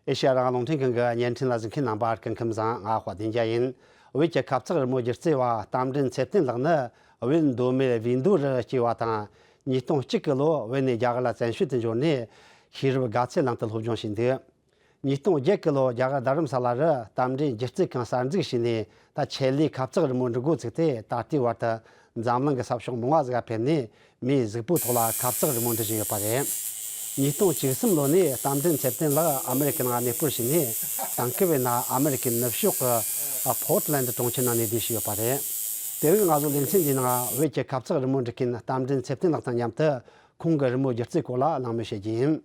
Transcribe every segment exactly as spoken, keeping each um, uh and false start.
ཨེ་ཤ་ཡ་རང་དབང་རླུང་འཕྲིན་ཁང་གི་བརྙན་འཕྲིན་ལ་གཟིགས་མཁན་རྣམ་པ་སྐུ་ཁམས་བཟང་། ང་དཔལ་ལྡན་རྒྱལ་ཡིན། བོད་ཀྱི་ཁབ་གཙག་རི་མོ་སྒྱུ་རྩལ་བ་རྟ་མགྲིན་ཚེ་བརྟན་ལགས་ནི་བོད་མདོ་སྨད་བིས་མདོ་རུ་སྐྱེས་པ་དང་། ཉིས་སྟོང་གཅིག་གི་ལོ་བོད་ནས་རྒྱ་གར་ལ་བཙན་བྱོལ་དུ་འབྱོར་ནས་ཤེས་རབ་དགའ་ཚལ་ལམ་དུ་སློབ་སྦྱོང་བྱས་འདུག། ཉིས་སྟོང་བརྒྱད་ཀྱི་ལོ་རྒྱ་གར་རྡ་རམ་ས་ལ་རུ་རྟ་མགྲིན་སྒྱུ་རྩལ་ཁང་གསར་འཛུགས་བྱས་ནས། ད་ཆེད་ལས་ཁབ་གཙག་རི་མོ་འབྲི་འགོ་བཙུགས་ཏེ། ད་ལྟའི་བར་དུ་འཛམ་གླིང་གི་ས་ཕྱོགས་མང་བ་ཟིག་ག་ཕེབས་ནས་མིའི་གཟུགས་པོའི་ཐོག་ལ་ཁབ་གཙག་རི་མོ་འབྲི་བཞིན་ཡོད་པ་རེད། ཉིས་སྟོང་བཅུ་གསུམ་ལོ་ནས་རྟ་མགྲིན་ཚེ་བརྟན་ལགས་ཨ་མེ་རི་ཀའི་ནང་གནས་སྤོར་བྱས་ནས། དེང་སྐབས་བོད་ན་ཨ་མེ་རི་ཀའི་ནུབ་ཕྱོགས་ཀྱི་ཕོར་ཏི་ལན་ཌི་གྲོང་ཁྱེར་ནང་གནས་སྡོད་བྱས་ཡོད་པ་རེད། དེ་རིང་ང་ཚོ་ལེ་ཚན་འདིའི་ནང་བོད་ཀྱི་ཁབ་གཙག་རི་མོ་འབྲི་མཁན་རྟ་མགྲིན་ཚེ་བརྟན་ལགས་དང་མཉམ་དུ་ཁོང་གི་རི་མོ་སྒྱུ་རྩལ་སྐོར་ལ་གླེང་མོལ་བྱེད་རྒྱུ་ཡིན།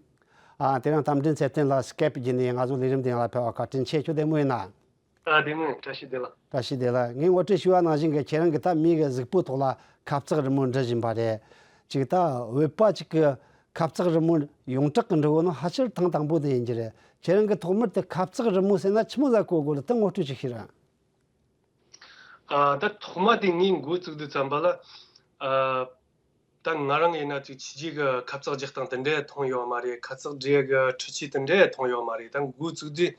ཨ། དེ་རིང་རྟ་མགྲིན་ཚེ་བརྟན་ལགས་སི་ཀེབ་བརྒྱུད་ནས་ང་ཚོ་ལས་རིམ་འདི་ནང་ལ་ཕེབས་པར་བཀའ་དྲིན་ཆེ། ཁྱོད་བདེ་མོ་ཡིན་ན། ཨ། བདེ་མོ་ཡིན། བཀྲ་ཤིས་བདེ་ལེགས། བཀྲ་ཤིས་བདེ་ལེགས། ངས་ངོ་སྤྲོད་ཞུས་པ་ནང་བཞིན་གྱི་ཁྱེད་རང་གིས་ད་མིའི་གི་གཟུགས་པོའི་ཐོག་ལ་ཁབ་གཙག་རི་མོ་འབྲི་བཞིན་པ་རེད། ཅིག་ད་བོད་པ་ཅིག་གིས་ཁབ་གཙག་རི་མོ་ཡོངས་གྲགས་ཀྱི་འབྲི་གོ་ནོ་ཧ་ཅང་ཐེངས་དང་པོ་དེ་ཡིན་གྱི་རེད། ཁྱེད་རང་གིས་ཐོག་མར་དེ་ཁབ་གཙག་རི་མོ་ཟེར་ན་ཆི་མོ་ཟིག་གོ་དགོས་རེད། དེ་ངོ་སྤྲོད་ཅིག་ཞུས་ར། ཨ། ད་ཐོག་མ་དེ་ངས་འགོ་བཙུགས་དུས་ཙམ་པ་ལ། ཨ། ད་ང་རང་ཡིན་ན་ཅིག་ཕྱི་རྒྱལ་གྱི་ཁབ་གཙག་རྒྱག་སྟངས་དེ་འདྲས་མཐོང་ཡོད་མ་རེད། ཁབ་གཙག་འབྲི་ཡག་གི་འཕྲུལ་ཆས་དེ་འདྲས་མཐོང་ཡོད་མ་རེད། ད་འགོ་བཙུགས་དུས།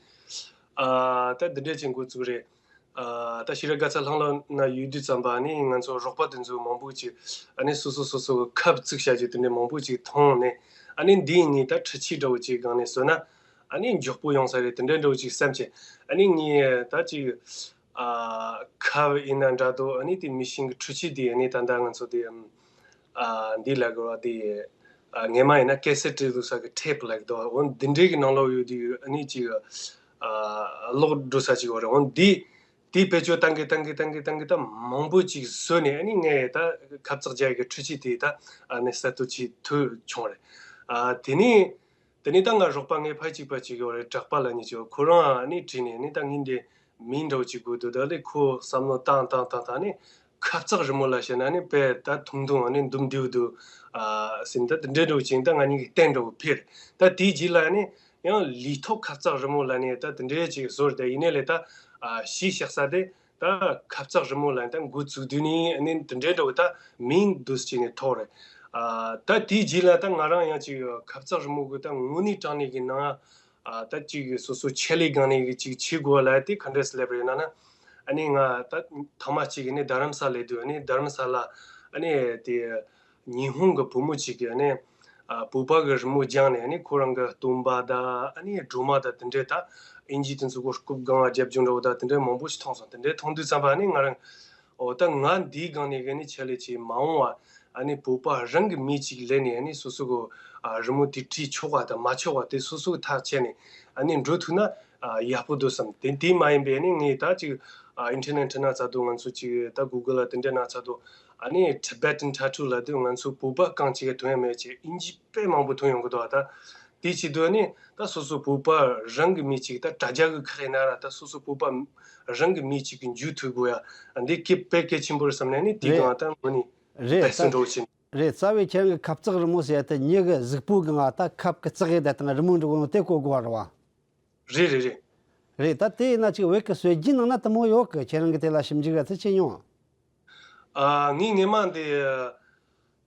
ཨ། ད་འདི་འདྲས་ཅིག་འགོ་བཙུགས་རེད། ཨ། ད་ཤེས་རབ་དགའ་ཚལ་ལྷང་ལྷང་ན་ཡོད་དུས་ཙམ་པ་ནས་ང་ཚོ་རོགས་པ་དེ་ཚོ་མང་པོ་ཅིག་ཨ་ནི་སོ་སོ་སོ་སོ་གི་ཁབ་བཙུགས་བྱ་རྒྱུ་དེ་འདྲས་མང་པོ་ཅིག་མཐོང་ནས། ཨ་ནི་འདིའི་ངས་ད་འཕྲུལ་ཆས་འདྲ་བོ་ཅིག་སྒང་ནས་བཟོས་ན་ཨ་ནི་མགྱོགས་པོ་ཡོང་ས་རེད། དེ་འདྲས་འདྲ་བོ་ཅིག་བསམ་བྱས། ཨ་ནི་ངས་ད་ཅིག་ཨ། ཁབ་ཡིན་ན་འདྲ་འདུག། ཨ་ནི་དེ་མི་ཤིན་གྱི་འཕྲུལ་ཆས་དེ་ཨ་ནི་ད་ལྟ་ང་ཚོ་དེ། ཨ། འདི་ལ་གོ་བ་དེ། ཨ། ངས་མ་ཡིན་ན་ཀེ་སེ་ཊི་བླུགས་ས་གི་ཊེབ་ལ་གོ་འདུག། འོ་འདི་འདྲའི་གི་ནང་ལོགས་ཡོད་དུས་ཨ་ནི་ཅིག། ཨ། ལོག་འགྲོ་ས་ཅིག་ཡོད་རེད། འོ་འདི་དེ་བེད་སྤྱོད་བཏང་གི་བཏང་གི་བཏང་གི་བཏང་གི་ད་མང་པོ་ཅིག་བཟོས་ནས། ཨ་ནི་ངས་ད་ཁབ་གཙག་རྒྱག་གི་འཕྲུལ་ཆས་དེ་ད་ཨ་ནི་གསར་གཏོད་བྱེད་ཐུབ་བྱུང་རེད། ཨ། དེ་ནས། དེ་ནས་ད་ང་རོགས་པ་ངའི་ཕ་གཅིག་པ་གཅིག་ཡོད་རེད། གྲགས་པ་ལབ་མཁན་ཅིག་ཡོད། ཁོ་རང་ཨ་ནི་དྲིས་ནས་ནི་ད་ངས་འདི་མིང་འདྲ་བོ་ཅིག་དགོས་འདུག། ད་ལས་ཁོ་བསམ་བློ་བཏང་བཏང་བཏང་བཏང་ནས་ཁབ་གཙག་རི་མོ་ལབ་བྱས་ན་ནི་དཔེ་ད་ཐུང་ཐུང་ཨ་ནི་འདུམ་འདེའུ་འདུག་ཨ་ཟེར་ནས་ད་དེ་འདྲའི་འདྲ་བོ་ཅིག་ད་ང་གཉིས་ཀྱི་གཏན་འདྲ་བོ་ཕེབས་རེད། ད་དེའི་རྗེས་ལ་ནི་ཡང་ལུས་ཐོག་ཁབ་གཙག་རི་མོ་ལབ་ནས་ད་དེ་འདྲའི་ཅིག་བཟོ་རེད། ད་ཡིན་ནའི་ལས་ད་ཨ་གཞི་བཞག་ས་དེ། ད་ཁབ་གཙག་རི་མོ་ལ་ད་འགོ་བཙུགས་དུས་ནས་ཨ་ནི་འདི་འདྲའི་འདྲ་བོ་ད་མིང་འདུག་སེ་བྱས་ནས་ཐོགས་རེད། ཨ། ད་དེའི་རྗེས་ལ་ད་ང་རང་ཡང་ཅིག་ཁབ་གཙག་རི་མོ་གི་ད་དངོས་གནས་དྲང་གནས་ཀྱི་ནང་ཨ་ད་ཅིག་སོ་སོ་ཆེད་ལས་སྒང་ནས་གི་ཅིག་བྱེད་དགོས་ལབ་དེ་ག་འདྲས་སླེབས་རེད་ན་ན། ཨ་ནི་ང་ད་ཐེངས་མ་གཅིག་ཨ་ནི་རྡ་རམ་ས་ལ་སླེབས་དུས་ཨ་ནི་རྡ་རམ་ས་ལ་ཨ་ནི་དེ། ཉི་ཧོང་གི་བུ་མོ་གཅིག་གིས་ཨ་ནི་ཨ་བོད་པ་གི་རི་མོ་སྦྱངས་ནས་ཨ་ནི་ཁོ་རང་གི་སྟོན་པ་དང་ཨ་ནི་སྒྲོལ་མ་དང་དེ་འདྲས་ད་ཨིན་ཇི་དེ་ཚོ་གི་རྐུབ་སྒང་ལ་རྒྱབ་ལྗོངས་འདྲ་བོ་དང་དེ་འདྲས་མང་པོ་ཞིག་མཐོང་སོང་། དེ་འདྲས་མཐོང་དུས་ཙམ་པ་ཨ་ནི་ང་རང་ཨོ་ད་ང་འདིའི་སྒང་ནས་གི་ཨ་ནི་ཆེད་ལས་ཅིག་མ་འོངས་བ་ཨ་ནི་བོད་པ་རང་གི་མི་གཅིག་སླེབས་ནས་ཨ་ནི་སོ་སོ་གི་ཨ་རི་མོ་དེ་བྲིས་ཆོག་པ་དང་མ་ཆོག་པ་དེ་སོ་སོ་གི་ཐག་བཅད་ནས་ཨ་ནི་འགྲོ་ཐུབ་ན་ཨ་ཡག་པོ་འདུག་བསམ། དེ་དེ་མ་ཡིན་པའི་ཨ་ནི་ངས་ད་ཅིག་ཨ་ཨིན་ཊར་ནེཊ་ན་ཚ་དུ་ང་ཚོ་ཅིག་ད་གུ་གལ་ལ་དེ་འདྲས་ན་ཚ་དུ། ཨ་ནི་Tibetan tattoo ལབ་དུས་ང་ཚོ་བོད་པ་རྐང་གཅིག་གིས་ཐོན་ཡ་མེད་ཅིག་ཨིན་ཇི་དཔེ་མང་པོ་ཐོན་ཡོང་གི་འདུག་ཨ། ད་དེ་བྱེད་དུས་ཨ་ནི་ད་སོ་སོ་བོད་པ་རང་གི་མི་གཅིག་ད་དྲ་རྒྱ་གི་ཁག་ཡིན་ན་ར་ད་སོ་སོ་བོད་པ་རང་གི་མི་གཅིག་གི་འཇུ་ཐུབ་དགོས་ཡ། འདི་གི་དཔེ་གལ་ཆེན་པོ་རེད་བསམ་ནས་ཨ་ནི་དེའི་རེད། སྒང་ད་ངོ་ནས་རེད། དཔེ་ད་སྲིད་འགྲོ་ཆེན། རེད། རྩ་བའི་ཁྱེད་རང་གི་ཁབ་གཙག་རི་མོ་ཟེར་ཡ་དེ་མྱི་གི་གཟུགས་པོ་གི་ང་ད་ཁབ་གི་གཙག་ཡེ་དེ་དང་རི་མོ་འབྲི་གོ་ནོ་དེ་གོ་དགོས་ར་བ། རེད་རེད་རེད། རེད། ད་དེ་ཡིན་ན་ཅིག་བོད་ཀྱི་སྲོལ་རྒྱུན་ནང་ན་དེ་མོ་ཡོད་གི། ཁྱེད་རང་གི་དེ་ལ་ཞིབ་འཇུག་ར་ཚོད་བྱས་མྱོང་། ཨ། ངས་སྔས་མ་འདི་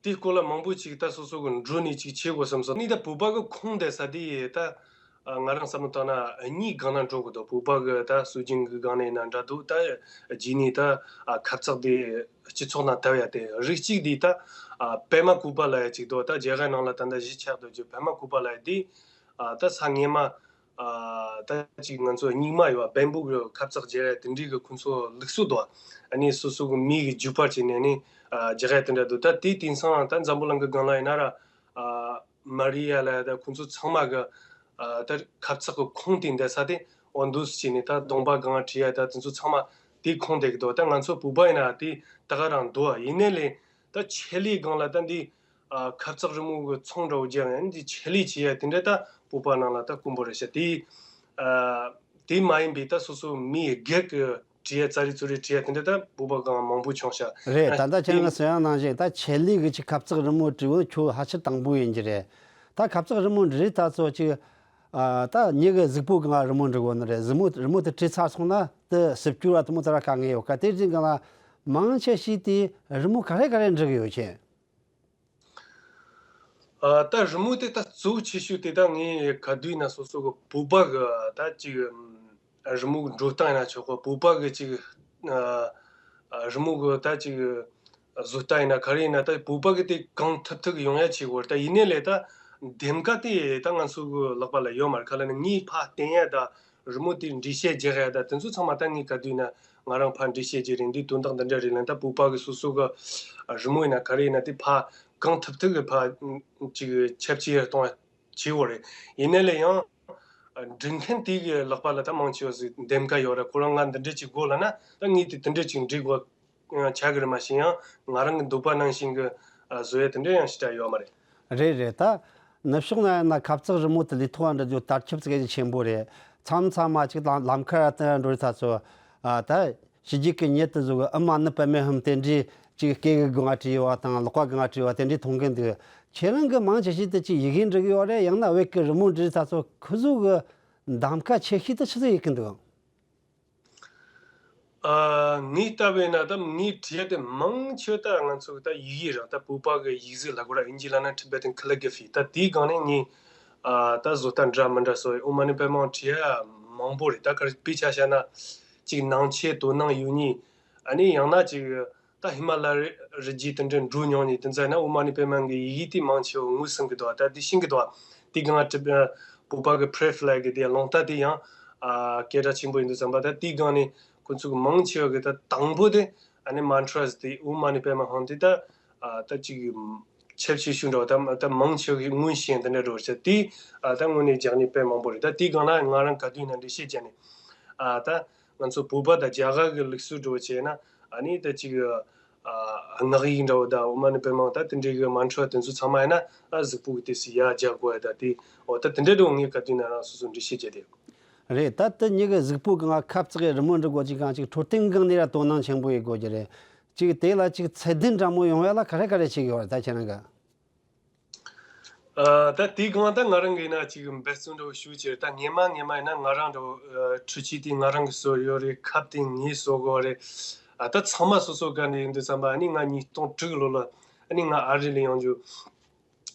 དེའི་སྐོར་ལ་མང་པོ་ཅིག་ད་སོ་སོ་གི་འགྲོ་ནས་ཅིག་བྱེད་དགོས་བསམ་སོང་། ནི་ད་བོད་པ་གི་ཁུངས་བསྡད་ས་དེ་ད་ཨ་ང་རང་བསམ་བློ་བཏང་ན་གཉིས་སྒང་ན་འགྲོ་གི་འདུག། བོད་པ་གི་ད་སྲོལ་རྒྱུན་གི་སྒང་ནས་ཡིན་ན་འདྲ་འདུག། ད་རྗེས་ནས་ད་ཨ་ཁབ་གཙག་དེ་སྤྱི་ཚོགས་ནང་དར་ཡ་དེ་རིགས་གཅིག་དེ་ད་ཨ་པད་མ་བཀོད་པ་ལབ་ཡ་ཅིག་འདུག། ད་རྒྱ་གར་ནང་ལ་ད་ལྟ་གཞིས་ཆགས་སྡོད་རྒྱུ་པད་མ་བཀོད་པ་ལབ་ཡ་དེ་ཨ་ད་ས་སྔས་མ། ཨ་ད་ཅིག་ང་ཚོ་རྙིང་མ་ཡོད་པ་བེམ་བུ་གི་ཁབ་གཙག་རྒྱག་ཡ་དེ་འདྲའི་གི་ཁོང་ཚོ་ལུགས་སྲོལ་འདུག། ཨ་ནི་སོ་སོ་གི་མི་གི་རྒྱུད་པ་བྱས་ནས་ནི་ཨ་རྒྱག་ཡ་དེ་འདྲ་འདུག། ད་དེ་དེང་སང་ད་འཛམ་བུ་གླིང་གི་སྒང་ལ་ཡིན་ན་ར་ཨ་མ་རི་ཡ་ལ་ད་ཁོང་ཚོ་ཚང་མ་གི་ཨ་ད་ཁབ་གཙག་གི་ཁུངས་དེ་འདྲ་ས་དེ་འོ་འདུག་སེ་བྱས་ནས་ད་གདོང་པ་སྒང་བྲིས་ཡ་ད་དེ་ཚོ་ཚང་མ་དེ་ཁུངས་དེ་གི་འདུག། ད་ང་ཚོ་བོད་པ་ཡིན་ན་དེ་ད་ག་རང་འདུག། ཡིན་ནའི་ལས་ད་ཆེད་ལས་སྒང་ལ་ད་འདི། ཨ་ཁབ་གཙག་རི་མོ་གི་ཚོང་འདྲ་བོ་རྒྱག་ཡང་འདི་ཆེད་ལས་བྱེད་ཡ་དེ་འདྲ་ད་བོད་པ་ནང་ལ་ད་དཀོན་པོ་རེད་ཤག། དེ་ཨ་དེ་མ་ཡིན་པའི་ད་སོ་སོ་མི་སྒེར་གི་བྲིས་ཡ་ཙ་རི་ཙུ་རི་བྲིས་ཡ་དེ་འདྲ་ད་བོད་པ་གང་མང་པོ་བྱུང་ཤག། རེད། ཨ་ད་ལྟ་ཁྱེད་རང་གི་གསུང་ཡ་ནང་བཞིན་ད་ཆེད་ལས་གི་ཅིག་ཁབ་གཙག་རི་མོ་བྲིས་བོ་ཁྱོད་ཧ་ཅང་དང་པོ་ཡིན་གྱི་རེད། ད་ཁབ་གཙག་རི་མོ་འབྲི་རིས་ད་ཚོ་ཅིག་ཨ་ད་མྱི་གི་གཟུགས་པོ་གི་ང་རི་མོ་འབྲི་དགོས་ནི་རེད། གཟུགས་མོ་རི་མོ་དེ་བྲིས་ཚར་སོང་ན་དེ་ཞིབ་བསྒྱུར་བ་དེ་མོ་ཙ་ར་དཀའ་ངལ་ཡོད་ཀ། དེ་རྗེས་གང་ལ་མང་ཆེ་ཞིག་དེ་རི་མོ་ག་རེ་ག་རེ་འབྲི་གི་ཡོད་ཀྱི། ཨ། ད་རི་མོ་དེ་ད་གཙོ་བོ་ཆེ་ཤོས་དེ་ད་ངས་ག་དུས་ན་སོ་སོ་གི་བོད་པ་གི་ད་ཅིག་རི་མོ་འགྲོ་སྟངས་ཡིན་ན་ཆོག་གི། བོད་པ་གི་ཅིག་ཨ་རི་མོ་གི་ད་ཅིག་བཟོ་ལྟ་ཡིན་ན་ག་རེ་ཡིན་ན། ད་བོད་པ་གི་དེ་གང་ཐུབ་ཐུབ་ཡོང་ཡ་བྱེད་དགོས་རེད། ད་ཡིན་ནའི་ལས་ད་འདེམས་ཀ་དེ་ད་ང་ཚོ་གི་ལག་པ་ལ་ཡོད་མ་རེད། ག་ལ་ནི་ངས་ཕར་བསྟན་ཡ་ད་རི་མོ་དེ་འགྲེལ་བཤད་རྒྱག་ཡ་ད་དེ་ཚོ་ཚང་མ་ད་ངས་ག་དུས་ན་ང་རང་ཕར་འགྲེལ་བཤད་རྒྱག་རེད། འདི་དོན་དག་འདི་འདྲ་རེད་ལབ། ད་བོད་པ་གི་སོ་སོ་གི་རི་མོ་ཡིན་ན་ག་རེ་ཡིན་ན་དེ་ཕར་གང་ཐུབ་ཐུབ་གི་ཕར་ཅིག་ཁྱབ་ཆེ་གཏོང་བྱེད་དགོས་རེད། ཡིན་ནའི་ལས་ཡང་འབྲི་མཁན་དེ་གི་ལག་པ་ལ་ད་མང་ཆེ་བ་ཟིག་འདེམས་ཀ་ཡོད་རེད། ཁོ་རང་ང་འདི་འདྲ་ཅིག་དགོས་ལབ་ན་ད་ངས་དེ་དེ་འདྲ་ཅིག་འབྲི་དགོས། ཆགས་ཀྱི་རེད། མ་གཞི་ཡང་ང་རང་གི་འདོད་པ་ནང་བཞིན་གྱི་ཨ་བཟོ་ཡ་དེ་འདྲ་ཡང་ཞེ་དྲག་ཡོད་མ་རེད། རེད་རེད། ད་ནུབ་ཕྱོགས་ན་ཡིན་ན་ཁ་བཏགས་རི་མོ་དེ་ལས་ཐོག་འབྲི་རྒྱུ་དར་ཁྱབ་ཙིག་གེ་ཆེན་པོ་རེད། མཚམས་མཚམས་མ་ཅིག་ལམ་ལམ་ཁ་ར་དེ་འགྲོ་རེད། ད་ཚོ་ཨ་ད་ཕྱི་རྒྱལ་གྱི་མྱི་དེ་ཚོ་གི་ཨ་མ་ནི་པད་མའི་ཧམ་དེ་འདྲའི་ཅིག་སྐེ་གི་སྒང་བྲིས་ཡོད་པ་དང་ལག་པ་སྒང་བྲིས་ཡོད་པ་དེ་འདྲའི་མཐོང་གི་འདུག་ཁྱེད་རང་གི་མང་ཆེ་ཤོས་དེ་ཅིག་ཡི་གེ་འབྲི་གི་ཡོད་རེད། ཡང་ན་བོད་ཀྱི་རི་མོ་འབྲི་རེད། ད་ཚོ་ཁོ་ཚོ་གི་གདམ་ཀ་ཆེ་ཤོས་དེ་ཆི་ཟིག་ཡོད་ཀྱི་འདུག་ཨ། ངས་ལྟ་བས་ན་ད་ངས་བྲིས་ཡ་དེ་མང་ཆེ་ད་ང་ཚོ་ད་ཡི་གེ་རང་ད་བོད་པ་གི་ཡིག་གཟུགས་ལབ་དགོས་ར། ཨིན་ཇི་ལབ་ན་Tibetan calligraphy། ད་དེའི་སྒང་ནས་ངས་ཨ་ད་བཟོ་ལྟ་འདྲ་མི་འདྲ་བཟོ་ཡི། ཨོཾ་མ་ཎི་པདྨེ་བྲིས་ཡ་མང་པོ་རེད། ད་ག་རེ་དཔེ་ཆ་བཞག་ན་ཅིག་ནང་ཆེན་དོ་སྣང་ཡོད་མཁན། ཨ་ནི་ཡང་ན་ཅིག་ད་ཧི་མ་ལ་ཡའི་རི་རྒྱུད་དེ་འདྲ་འགྲོ་མྱོང་མཁན་དེ་ཚོ་ཡིན་ན་ཨོཾ་མ་ཎི་པདྨེ་གི་ཡི་གེ་དེ་མང་ཆེ་བ་ངོས་ཟིན་གི་འདུག་ད་དེ་ཤེས་གི་འདུག་དེ་སྒང་ཨ་བོད་པ་གི་prayer flag གི་དེ་རླུང་རྟ་དེ་ཡང་ཨ་སྐད་གྲགས་ཆེན་པོ་ཡིན་དུས་ཙམ་པ། ད་དེ་སྒང་ནས་ཁོ་ཚོ་གི་མང་ཆེ་བ་གི་ད་དང་པོ་དེ་ཨ་ནི་mantras དེ་ཨོཾ་མ་ཎི་པདྨེ་ཧཱུྃ་དེ་ད་ཨ་ད་ཅིག་ཁྱབ་ཆེ་ཤོས་འདྲ་བ། ད་ད་མང་ཆེ་བ་གི་སྔོན་ཤེས་འདི་འདྲ་འགྲོ་ཆེ་དེ་ཨ་ད་དངོས་གནས་རྒྱག་ནི་དཔེ་མང་པོ་རེད། ད་དེ་སྒང་ལ་ང་རང་ག་དུས་ན་འགྲེལ་བཤད་བརྒྱབ་ནས་ཨ་ད་ང་ཚོ་བོད་པ་དང་རྒྱ་གར་གི་ལུགས་སྲོལ་འགྲོ་བྱས་ན་ཨ་ནི་ད་ཅིག་ཨ་སྔགས་ཡིག་འདྲ་བོ་དང་ཨོཾ་མ་ཎི་པདྨེ་ད་དེ་འདྲའི་གི་མན་ཏྲ་དེ་ཚོ་ཚང་མ་ཡིན་ན་ཨ་གཟུགས་པོ་གི་དུས་སུ་ཡར་རྒྱག་དགོས་ཡ་ད་དེ་འོ་ད་དེ་འདྲའི་འདྲ་བོ་ངས་ག་དུས་ན་རང་སོ་སོ་འགྲེལ་བཤད་བྱས་ཏེ། རེད། ད་དེ་གཉིས་ཀྱི་གཟུགས་པོ་གང་ཁ་བཏགས་ཀྱི་རི་མོ་འབྲི་དགོས་ཀྱི་གང་ཅིག་འཕྲོད་བསྟེན་སྒང་ནས་ར་དོ་སྣང་ཆེན་པོ་ཡོད་དགོས་ཀྱི་རེད། ཅིག་དེ་ལ་ཅིག་ཚད་ལྡན་འདྲ་མོ་ཡོང་ཡ་ལ་ག་རེ་ག་རེ་བྱེད་དགོས་རེད། ད་ཁྱེད་རང་གི་ཨ་ད་དེའི་སྒང་ད་ང་རང་གིས་ན་ཅིག་འབད་བརྩོན་འདྲ་བོ་ཞུ་ཅེར། ད་སྔས་མ་སྔས་མ་ཡིན་ན་ང་རང་འདྲ་བོ་ཨ་འཕྲུལ་ཆས་དེ་ང་རང་གིས་བཟོས་ཡོད་རེད། ཁབ་དེ་ངས་བཟོ་དགོས་རེད། ཨ་ད་ཚང་མ་སོ་སོ་ག་ནས་ཡིན་དུས་ཙམ་པ་ཨ་ནི་ང་ཉིས་སྟོང་དྲུག་ལོ་ལ་ཨ་ནི་ང་ཨ་རི་ལ་ཡོང་རྒྱུ་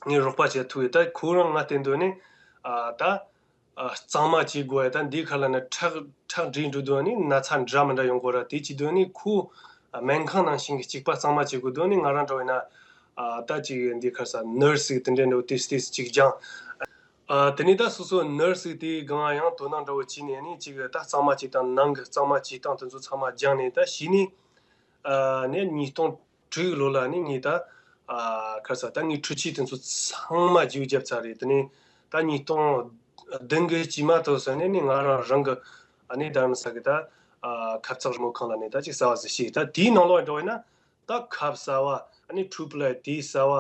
ངའི་རོགས་པ་བྱེད་ཐུབ་ཡོད། ད་ཁོ་རང་ང་བསྟན་དོན་ནི་ཨ་ད་ཨ་གཙང་མ་བྱེད་དགོས་ཡ། ད་འདི་ཁ་ལ་ན་ཁྲག་ཁྲག་འདྲེས་འགྲོ་དུས་ཨ་ནི་ན་ཚ་འདྲ་མི་འདྲ་ཡོང་གོ་ར། དེ་བྱེད་དུས་ཨ་ནི་ཁོ་སྨན་ཁང་ནང་བཞིན་གྱི་གཅིག་པ་གཙང་མ་བྱེད་དགོས་དུས་ཨ་ནི་ང་རང་འདྲ་བོ་ཡིན་ན་ཨ་ད་ཅིག་འདི་ཁར་ས་ནར་སི་དེ་འདྲའི་འདྲ་བོ་ཏིས་ཏིས་ཅིག་སྦྱངས། ཨ་དེ་ནས་ད་སོ་སོ་ནར་སི་དེའི་སྒང་ཡང་དོ་སྣང་འདྲ་བོ་བྱས་ནས་ཨ་ནི་ཅིག་ད་གཙང་མ་བྱེད་སྟངས་ནང་གི་གཙང་མ་བྱེད་སྟངས་དེ་ཚོ་ཚང་མ་སྦྱངས་ནས་ད་གཞི་ནས་ཨ་ནས་ཉིས་སྟོང་དྲུག་ལོ་ལ་ནི་ངས་ད་ཨ་ཁ་ས་ད་ངའི་འཕྲུལ་ཆས་དེ་ཚོ་ཚང་མ་བརྗེ་བརྒྱབ་ཚར་རེད། དེ་ནས་ད་ཉིས་སྟོང་བདུན་གི་སྤྱི་མ་ཐོ་ས་ནས་ནི་ང་རང་རང་གི་ཨ་ནི་རྡ་རམ་ས་གི་ད་ཨ་ཁ་བཏགས་རི་མོ་ཁང་ལ་ནི་ད་ཅིག་གསར་བ་ཟིག་ཤེས། ད་དེའི་ནང་ལོགས་འགྲོ་བས་ན་ད་ཁབ་གསར་བ་ཨ་ནི་ཊུ་བྷ་ལའི་དེ་གསར་བ་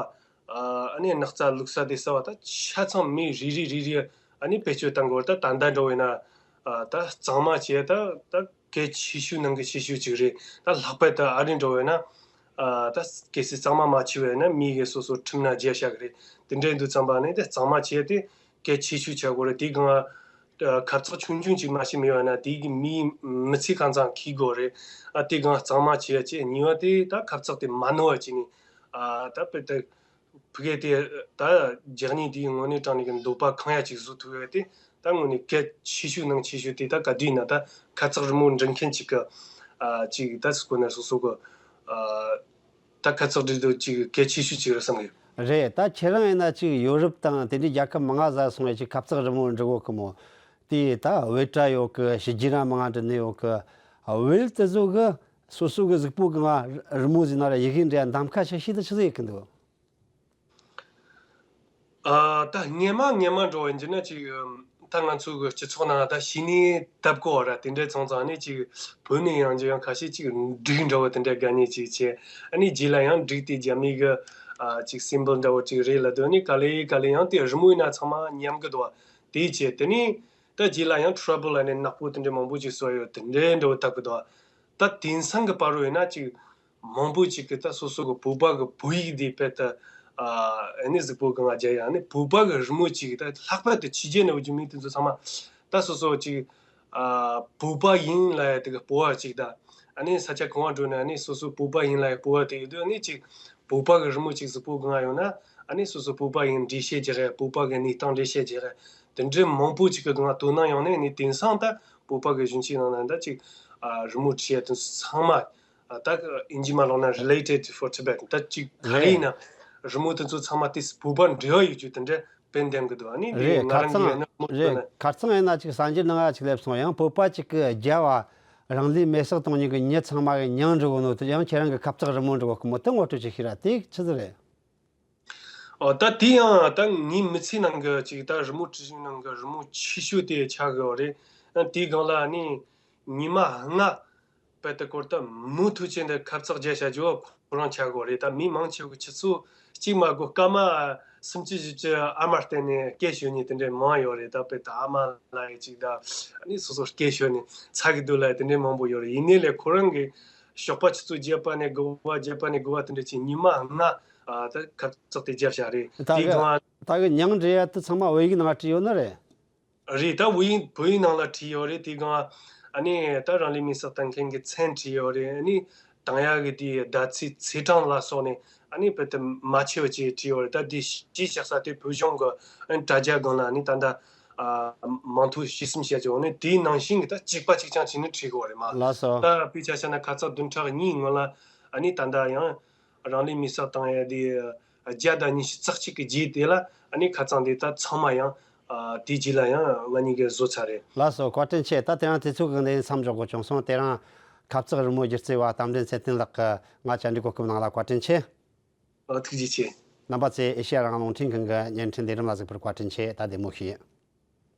ཨ་ནི་སྣག་ཚ་བླུགས་ས་དེ་གསར་བ་ད་ཆ་ཚང་མི་རེ་རེ་རེ་རེ་ཨ་ནི་བེད་སྤྱོད་བཏང་དགོས། ད་ད་ལྟ་འགྲོ་བས་ན་ཨ་ད་གཙང་མ་བྱས་ད་ད། གལ་ཆེ་ཤོས་ནང་གི་ཆེ་ཤོས་ཅིག་རེད། ད་ལྷག་པར་དུ་ཨ་རི་འགྲོ་བས་ན་ཨ་ད་གལ་སྲིད་གཙང་མ་མ་བྱས་པས་ན་མི་གིས་སོ་སོ་ཁྲིམས་ན་རྒྱག་བཞག་གི་རེད། དེ་འདྲ་ཡིན་དུས་ཙམ་པ་ནི་ད་གཙང་མ་བྱས་ཏེ་གལ་ཆེ་ཤོས་བྱ་དགོས་རེད། དེའི་སྒང་ཨ་ཁབ་ཚགས་ཆུང་ཆུང་ཅིག་མ་ཞིག་མེད་པ་ན་དེ་གི་མིའི་མི་ཚེ་གང་ཚང་འཁྱེར་དགོས་རེད། ཨ་དེའི་སྒང་གཙང་མ་བྱས་བྱས་གཉིས་པ་དེ་ད་ཁབ་ཚགས་དེ་མ་ནོར་བ་བྱས་ནས་ཨ་ད་དཔེ་ད། ཕ་གི་དེ་ད་རྒྱག་ནི་དེའི་ངོས་ནས་དྲང་ནས་གི་འདོད་པ་ཁེངས་ཡ་ཅིག་བཟོ་ཐུབ་ཡ་དེ་ད་དངོས་ནས་གལ་ཆེ་ཤོས་ནང་ཆེ་ཤོས་དེ་ད་ག་དུས་ཡིན་ན་ད་ཁ་ཚགས་རི་མོ་འབྲི་མཁན་ཅིག་གི་ཨ་ཅིག་ད་སུ་གོ་ན་སོ་སོ་གི་ཨ་ད་ཁ་ཚགས་འབྲི་རྒྱུ་ཅིག་གལ་ཆེ་ཤོས་ཅིག་རེད་བསམ་གི། རེད། ད་ཁྱེད་རང་ཡིན་ན་ཅིག་ཡོ་རོབ་དང་དེ་འདྲའི་རྒྱལ་ཁབ་མང་ང་ཟ་སོང་བས་ཅིག་ཁ་ཚགས་རི་མོ་འབྲི་གོ་གི་མོ། དེ་ད་བོད་སྒྲ་ཡོད་གི། ཕྱི་རྒྱལ་ར་མང་ང་འབྲི་ནི་ཡོད་གི། བོད་དེ་ཚོ་གི་སོ་སོ་གི་གཟུགས་པོ་གི་ང་རི་མོ་ཟིན་ན་ར་ཡི་གེ་འབྲི་ཡ་གདམ་ཁ་ཆེ་ཤོས་དེ་ཆི་ཟིག་ཡོད་གི་འདུག་ཨ་ད་སྔས་མ་སྔས་མ་འགྲོ་བ་ཡིན་ན་ཅིག་ད་ང་ཚོ་གི་སྤྱི་ཚོགས་ནང་ད་ཤི་ནི་བཏབ་གོ་ར། དེ་འདྲའི་ཚང་ཚང་ནི་ཅིག་བོད་ནས་ཡང་ཅིག་ཡང་ཁ་ཤས་ཅིག་འབྲུག་འདྲ་བོ་དེ་འདྲའི་དགའ་ཉེ་ཅིག་བྱས། ཨ་ནི་རྗེས་ལ་ཡང་འབྲུག་དེ་རྒྱ་མི་གི་ཨ་ཅིག་སིམ་བོལ་འདྲ་བོ་ཅིག་རེད་ལབ་དུས་ནི་ག་ལེ་ག་ལེ་ཡང་དེ་རི་མོ་ཡིན་ན་ཚང་མ་ཉམས་གི་འདུག་དེ་བྱས་དེ་ནི་ད་རྗེས་ལ་ཡང་ཊ་ར་བལ་ལ་ནི་ནག་པོ་དེ་འདྲའི་མང་པོ་ཅིག་བཟོ་ཡོད། དེ་འདྲའི་འདྲ་བོ་བཏབ་གི་འདུག་ད་དེང་སང་གི་བར་རུ་ཡིན་ན་ཅིག་མང་པོ་ཅིག་གིས་ད་སོ་སོ་གི་བོད་པ་གི་བོད་ཡིག་འདི་དཔེ་ད་ཨ་ནི་གཟུགས་པོ་གང་ང་རྒྱག་ཡ་ནི་བོད་པ་གི་རི་མོ་ཅིག་ད་ལྷག་པར་དུ་ཕྱི་རྒྱལ་ནས་འོང་རྒྱུ་མི་དེ་ཚོ་ཚང་མ་ད་སོ་སོ་ཅིག་ཨ་བོད་པ་ཡིན་ལབ་ཡ་དེ་གི་སྤོབས་པ་ཅིག་ད་ ཨ་ནི་ས་ཆ་གང་བ་འགྲོ་ནས་ཨ་ནི་སོ་སོའི་བོད་པ་ཡིན་ལབ་ཡ་སྤོབས་པ་དེ་ཡོད་དུས། ཨ་ནི་ཅིག་བོད་པ་གི་རི་མོ་ཅིག་གཟིགས་པོ་གང་ཡོང་ན། ཨ་ནི་སོ་སོ་བོད་པ་ཡིན་འགྲེལ་བཤད་རྒྱག་ཡ། བོད་པ་གི་གནས་སྟངས་འགྲེལ་བཤད་རྒྱག་ཡ་དེ་འདྲའི་མང་པོ་ཅིག་གི་སྒང་དོ་སྣང་ཡོང་ནས། ཨ་ནི་དེང་སང་ད་བོད་པ་གི་གཞོན་སྐྱེས་ནང་ན་ད་ཅིག་ཨ་རི་མོ་བྲིས་ཡ་དེ་ཚོ་ཚང་མ། ཨ་ད་ཨིན་ཇི་མ་ལོག་ན་related for Tibet། ད་ཅིག་ཕ་རེད་ཡིན་ན། རི་མོ་དེ་ཚོ་ཚང་མ་དེ་བོད་པ་འབྲེལ་བ་ཡོད་རྒྱུ་དེ་འདྲ་དཔེ་འདེམས་གི་འདུག་ཨ་ནི་དེ་རེད། ང་ཁ་རང་གི་སང་ཡིན་ན་རི་མོ་རེད། བཏོན་ན། ཁ་སང་ཡིན་ན་ཅིག་གསར་འགྱུར་ནང་ང་ཅིག་སླེབས་སོང་། ཡང་བོད་པ་ཅིག་གི་རྒྱབ་བ་རང་ལུས་མེར་སྲེག་གཏོང་མཁན་གི་མྱི་ཚང་མ་གི་མྱིང་འབྲི་གོ་ནོ་དེ། ཡང་ཁྱེད་རང་གི་ཁ་བཏགས་རི་མོ་འབྲི་གོ་གི་མོ་དེ་ངོ་སྤྲོད་ཅིག་ཤེས་ར། དེ་ཆི་ཟིག་རེད། ཨོ་ད་དེ་ཡང་ད་ངའི་མི་ཚེ་ནང་གི་ཅིག་ད་རི་མོ་བྲིས་ནང་གི་རི་མོ་ཆེ་ཤོས་དེ་ཆགས་གི་ཡོད་རེད། ཨ་དེའི་སྒང་ལ་ཨ་ནི་ཉི་མ་ལྔ་བར་དུ་སྐོར་ད་མུ་མཐུད་བྱས་འདི་ཁ་བཏགས་རྒྱག་བྱ་རྒྱུ་བ་ཁོ་རང་ཆགས་གི་ཡོད་རེད། ད་མི་མང་ཆེ་བ་གི་ཆུ་ཚོད་གཅིག་མ་དགོས་སྐར་མ་སུམ་ཅུ་བཞི་བཅུ་ཨ་མ་བསྟན་ནས་སྐད་ཤོད་མཁན་དེ་འདྲའི་མང་ཡོད་རེད། ད་དཔེ་ད་ཨ་མ་ལ་ཡི་ཅིག་ད་ཨ་ནི་སོ་སོ་སྐད་ཤོད་ནས་ཚ་གི་འདུག་ལབ་དེ་འདྲའི་མང་པོ་ཡོད་རེད། ཡིན་ནའི་ལས་ཁོ་རང་གི་ཞོགས་པ་ཆུ་ཚོད་བརྒྱད་པ་ནས་དགུ་པ། བརྒྱད་པ་ནས་དགུ་པ་དེ་འདྲ་ཅིག་ཉི་མ་ལྔ་ཨ་ད་ཁ་བཏགས་དེ་རྒྱབ་བྱ་རེད། ད་དེའི་གི་སྒང་ད་གི་མྱིང་འབྲི་ཡ་དེ་ཚང་མ་བོད་ཡིག་ནང་བྲིས་ཡོད་ནི་རེད། རེད། ད་བོད་ཡིག་བོད་ཡིག་ནང་ལ་བྲིས་ཡོད་རེད། དེའི་སྒང་ཨ་ནི་ད་རང་ལུས་མེར་སྲེག་བཏང་མཁན་གྱི་མཚན་བྲིས་ཡོད་རེད། ཨ་ནི་བཏང་ཡ་གི་དེའི་ཟླ་ཚེས་ཚེས་གྲངས་ལ་སོགས་ནས་ཨ་ནི་དཔེ་དེ་མ་ཆེ་བ་ཅིག་བྲིས་ཡོད་རེད། ད་དེ་གཞི་བཞག་ས་དེ་བོད་གཞུང་གི་ཨ་ནི་དྲ་རྒྱ་སྒང་ལ་ཨ་ནི་ད་ད་ཨ་མང་ཐོག་ཞིག་གསུམ་བཤད་ཀྱི་འོ་ནི་དེའི་ནང་བཞིན་གྱི་ད་གཅིག་པ་གཅིག་རྐྱང་བྱས་ནས་བྲིས་གི་ཡོད་རེད་མ། ལགས་སོ། ད་དཔེ་ཆ་བཞག་ན་ཁ་སང་བདུན་ཕྲག་གཉིས་སྔོན་ལ་ཨ་ནི་ད་ད་ཡང་རང་ལུས་མེར་སྲེག་བཏང་ཡ་དེ་བརྒྱ་དང་ཉི་ཤུ་རྩ་གཅིག་གི་རྗེས་དེ་ལ་ཨ་ནི་ཁ་སང་དེ་ད་ཚང་མ་ཡང་ཨ་དེའི་རྗེས་ལ་ཡང་ང་གཉིས་ཀས་བཟོ་ཚར་རེད། ལགས་སོ། བཀའ་དྲིན་ཆེ། ད་དེ་རིང་དུས་ཚོད་ཀྱི་འགྲན་མཚམས་འཇོག་དགོས་བྱུང་སོང་། དེ་རིང་ཁ་བཏགས་རི་མོ་སྒྱུ་རྩལ་བ་རྟ་མགྲིན་ཚེ་བརྟན་ལགས་ཀྱིས་ང་བཅར་འདྲི་གོ་སྐབས་གནང་ལ་བཀའ་དྲིན་ཆེ། ཨ་ཐུགས་རྗེ་ཆེ། རྣམ་པ་ཚོས་ཨེ་ཤེ་ཡ་རང་དབང་རླུང་འཕྲིན་ཁང་གི་བརྙན་འཕྲིན་ལས་རིམ་ལ་གཟིགས་པར་བཀའ་དྲིན་ཆེ། ད་བདེ་མོ་བྱོས།